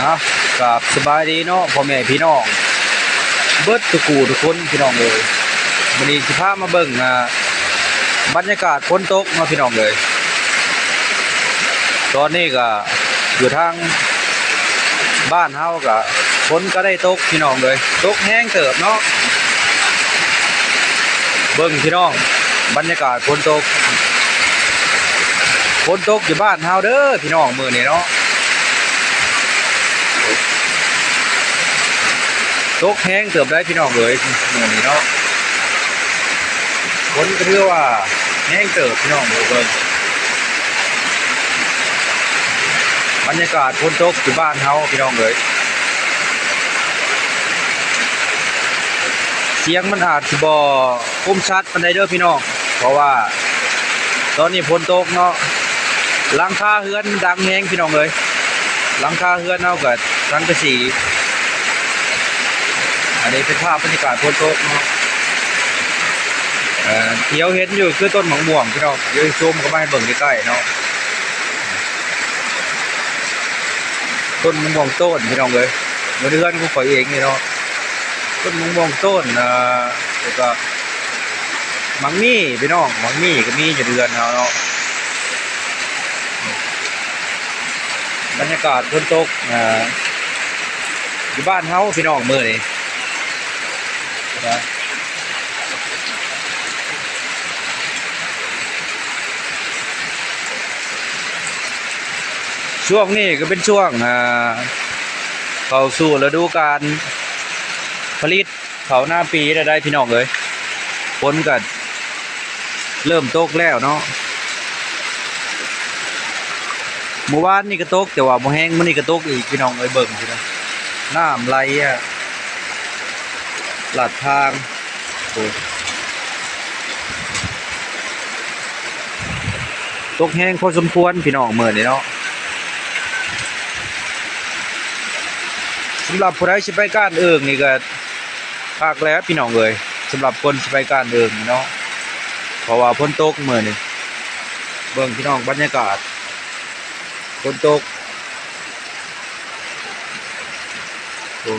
ອ່ະ ກາບສະບາຍດີເນາະ ພໍ່ແມ່ພີ່ນ້ອງເບິດທຸກຜູ້ທຸກຄົນ ພີ່ນ້ອງເອີຍ. ມື້ນີ້ຊິພາມາເບິ່ງ ອ່າ ບັນຍາກາດຝົນຕົກເນາະ ພີ່ນ້ອງເອີຍ. ຕອນນີ້ກະຢູ່ທາງບ້ານເຮົາກະຝົນກະໄດ້ຕົກ ພີ່ນ້ອງເອີຍ, ຕົກແຮງເຕີບເນາະ. ເບິ່ງພີ່ນ້ອງ ບັນຍາກາດຝົນຕົກ, ຝົນຕົກຢູ່ບ້ານເຮົາເດີພີ່ນ້ອງ ມື້ນີ້ເນາະ. ຕົກແຮງເຕີບໄດ໋ພີ່ນ້ອງເອີຍ ມື້ນີ້ເນາະ. ຝົນກໍຖືວ່າແຮງເຕີບພີ່ນ້ອງເອີຍ. ເບິ່ງບັນຍາກາດຝົນຕົກຢູ່ບ້ານເຮົາພີ່ນ້ອງເອີຍ. ສຽງມັນອາດຊິບໍ່ຄົມຊັດປານໃດເດີພີ່ນ້ອງ ເພາະວ່າຕອນນີ້ຝົນຕົກເນາະ, ຫຼັງຄາເຮືອນມັນດັງແຮງພີ່ນ້ອງເອີຍ. ຫຼັງຄາເຮືອນເຮົາກໍສັງກະສີ. ອັນນີ້ເປັນພາບບັນຍາກາດຝົນຕົກເນາະ. ເອີ ທີ່ເຮົາເຫັນຢູ່ຄືຕົ້ນໝາກມ່ວງພີ່ນ້ອງ, ດຽວຊິຊູມເຂົ້າມາໃຫ້ເບິ່ງໃກ້ໆເນາະ. ຕົ້ນໝາກມ່ວງໂຕນພີ່ນ້ອງເອີຍ, ຢູ່ໃນເຮືອນຂອງຂ້ອຍເອງນີ້ເນາະ. ຕົ້ນໝາກມ່ວງໂຕນ ອ່າ ແລ້ວກໍໝາກມີ້ພີ່ນ້ອງ, ໝາກມີ້ກໍມີຢູ່ເຮືອນເຮົາເນາະ. ບັນຍາກາດຝົນຕົກ ອ່າ ຢູ່ບ້ານເຮົາພີ່ນ້ອງມື້ນີ້. ຊ່ວງນີ້ກໍເປັນຊ່ວງ ອ່າ ເຂົ້າສູ່ລະດູການຜະລິດເຂົ້ານາປີແລ້ວໄດ໋ພີ່ນ້ອງເອີຍ. ຝົນກໍເລີ່ມຕົກແລ້ວເນາະ, ມື້ວານນີ້ກໍຕົກແຕ່ວ່າບໍ່ແຮງ, ມື້ນີ້ກໍຕົກອີກພີ່ນ້ອງເອີຍ. ເບິ່ງພຸ້ນນະ ນ້ຳໄຫຼ ອ່າ ລາດທາງ. ໂອ້ ຕົກແຮງພໍສົມຄວນພີ່ນ້ອງມື້ນີ້ເນາະ. ສຳລັບຜູ້ໃດຊິໄປກ້ານເອີ່ງນີ້ກໍຄັກແລ້ວພີ່ນ້ອງເອີຍ, ສຳລັບຄົນຊິໄປກ້ານເອີ່ງນີ້ເນາະ, ເພາະວ່າຝົນຕົກມື້ນີ້. ເບິ່ງພີ່ນ້ອງ ບັນຍາກາດ ຝົນຕົກ. ໂອ້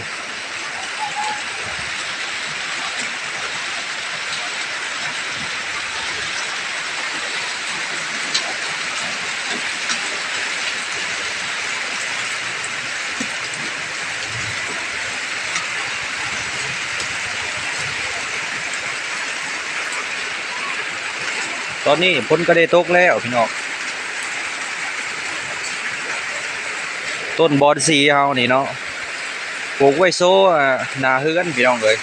ຕອນນີ້ຝົນກໍໄດ້ຕົກແລ້ວພີ່ນ້ອງ. ຕົ້ນບອນສີເຮົານີ້ເນາະ ປູກໄວ້ໂຊ ອ່າ ໜ້າເຮືອນພີ່ນ້ອງເອີຍ.